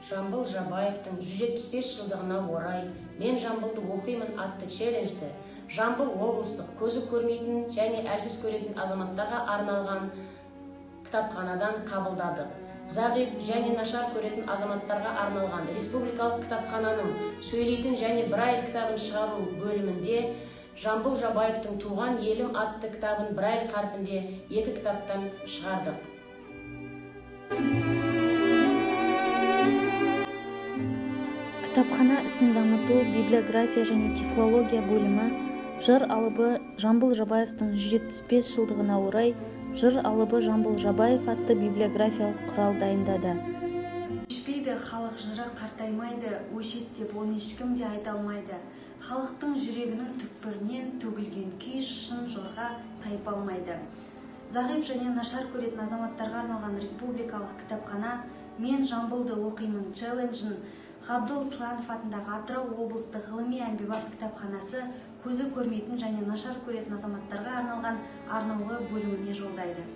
Жамбыл Жабаевтың 175 жылдығына орай «Мен Жамбылды оқимын» атты челленджді Жамбыл облыстық көзі көрмейтін және әлсіз көретін азаматтарға арналған кітапханадан қабылдадық. Зағип және нашар көретін азаматтарға арналған республикалық кітапхананың сөйлейтін және Брайль кітабын шығару бөлімінде Жамбыл Жабаевтың «Туған елім» атты кітабын Брайль қарпінде 2 кітаптан шығардық. Кітапхана ісін дамыту, библиография және тифлология бөлімі жыр алыбы Жамбыл Жабаевтың 175 жылдығына орай «Жыр алыбы Жамбыл Жабаев» атты библиографиялық құрал дайындады. Өшпейді халық жыры, қартаймайды, өшеді деп оны ешкім де айта алмайды. Халықтың жүрегінің түкпірінен төгілген күй шын жорға тайпалмайды. Зағип және нашар көретін азаматтарға арналған республикалық кітапхана «Мен Жамбылды оқимын» челленджін Ғабдол Сланов атындағы Атырау облыстық ғылыми әмбебап кітапханасы көзі көрмейтін және нашар көретін азаматтарға арналған арнаулы бөліміне жолдайды.